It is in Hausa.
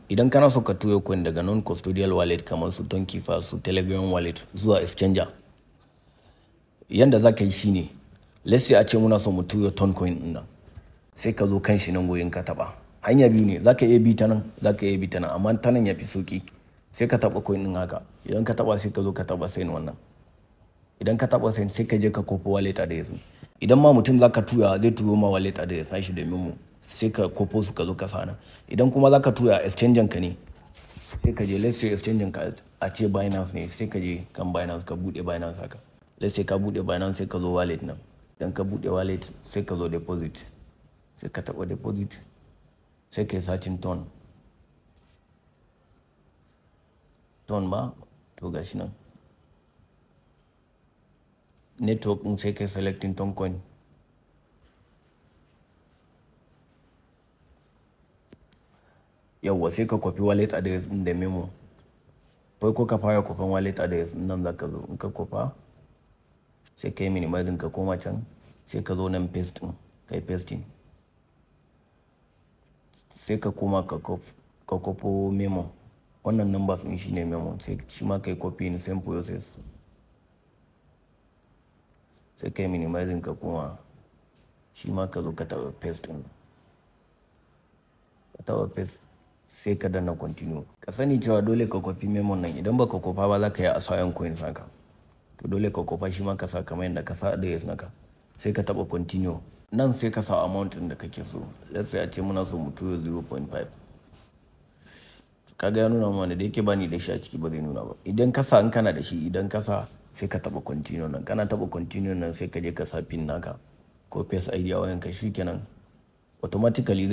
Idan kana so ka tura coin daga non-custodial wallet kamar su Tonkeeper, su Telegram wallet zuwa exchanger, yanda za ka yi shine, let's say a ce muna so mu tura ton coin ɗin nan, sai ka zo kan shi nan gurin ka taɓa. Hanya biyu ne, za ka iya bi ta nan, za ka iya bi ta nan, amma ta nan ya fi sauƙi. Sai ka taɓa coin ɗin haka. Idan ka taɓa, sai ka zo ka taɓa send wannan. Idan ka taɓa send, sai ka je ka kwafo wallet address. Idan ma mutum za ka tura, zai turo ma wallet address nashi domin mu, sai ka kwafo su ka zo ka sa nan. Idan kuma za ka tura exchanger ka ne, sai ka je, let's say exchanger ka a ce Binance ne, sai ka je kan Binance ka buɗe Binance haka. Let's say ka buɗe Binance, sai ka zo wallet nan. Idan ka buɗe wallet, sai ka zo deposit. Sai ka taɓa deposit, sai ka yi searching ton. Ton ba, to gashi nan. Network ɗin sai ka yi selecting ton coin. Yauwa, sai ka kwafi wallet address ɗin da memo. Farko ka fara kwafan wallet address ɗin nan, za ka zo in ka kwafa, sai ka yi minimizing ka koma can, sai ka zo nan paste ɗin, ka yi pasting. Sai ka koma ka kwafo memo. Wannan numbers ɗin shine memo, sai shi ma ka yi copy same process. Sai ka yi minimizing ka koma, shi ma ka zo ka taɓa paste ɗin. Ka taɓa paste, sai ka danna continue. Ka sani cewa dole ka kwafi memo nan, idan ba ka kwafa ba za ka yi asaran coins haka. To dole ka kwafa, shi ma ka sa kamar yadda ka sa address naka. Sai ka taɓa continue. Nan sai ka sa amount ɗin da kake so. Let's say a ce muna so mu tura 0.5. Ka ga ya nuna mana, da yake bani da shi a ciki ba zai nuna ba. Idan ka sa, in kana da shi, idan ka sa, sai ka taɓa continue nan. Kana taɓa continue nan, sai ka je ka sa pin naka ko Face ID a wayanka, shi kenan. Automatically zai